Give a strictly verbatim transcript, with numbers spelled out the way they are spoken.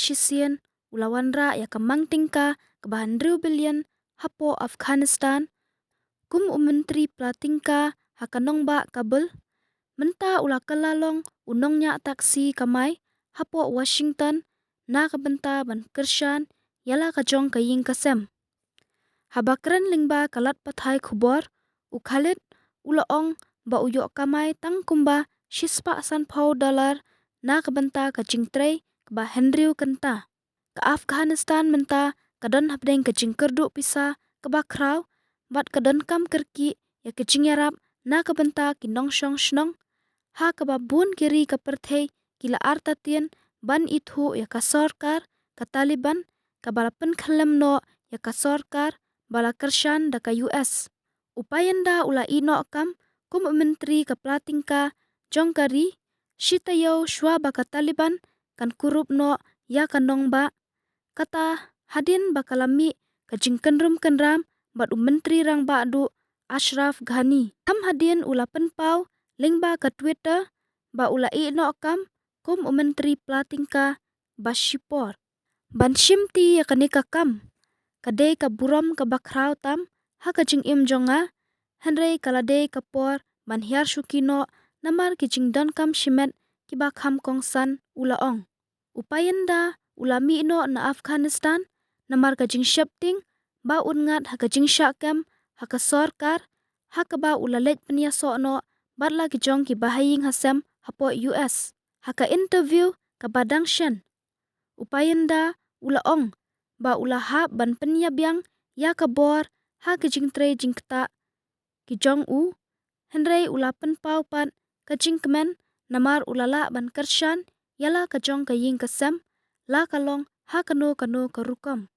shisien u la wanrah ïa ka mang tyngka kaba hynriew billion hapoh Afghanistan kum u myntri pla tyngka ha ka nongbah Kabul. Mynta u la kylla long u nongñiah taxi kamai hapoh Washington na ka bynta ban kyrshan ïa la ka jong ka ïing ka sem. Haba kren lyngba ka lad pathai khubor, u Khalid u la ong ba u ïoh kamai tang kumba shispah sanphew dollar na ka bynta ka jingtrei kaba hynriew kynta. Ka Afghanistan mynta ka don hapdeng ka jingkyrduh pisa kaba khraw bad ka donkam kyrkieh ïa ka jingïarap na ka bynta ki nongshong shnong, ha kaba bun ki ri ka pyrthei ki la artatien ban ithuh ïa ka sorkar ka Taliban kaba la pynkhyllem noh ïa ka sorkar ba la kyrshan da ka U S. U Payanda u la ïehnoh kam kum u myntri ka pla tyngka jong ka ri shi taïew shwa ba ka Taliban kan kurup noh ïa ka nongbah, kata hadien ba ka la mih ka jingkynrum kynram bad u myntri rangbah duh Ashraf Ghani. Kham hadien u la pynpaw lyngba ka Twitter ba u la ïehnoh kam kum u myntri pla tyngka ba shipor. Ban shimti ïa kane ka kam ka dei ka burom kaba khraw tam ha ka jingim jong nga, hynrei ka la dei ka por ban hiar shuki noh namar ki jingdonkam shimet kiba kham kongsan, u la ong. U Payanda u la mih noh na Afghanistan namar ka jingsheptieng ba un ngat ha ka jingshah kem ha ka sorkar, ha kaba u la leit pynïasoh noh bad la ki jong ki bahaïing hasem hapoh U S. Ha ka interview kaba dang shen, u Payanda u la ong ba u la hap ban pynïabiang ïa ka bor ha ka jingtrei jingktah ki jong u, hynrei u la pynpaw pat ka jingkmen namar u la lah ban kyrshan ïa la ka jong ka ïing ka sem la ka long ha kano kano ka rukom.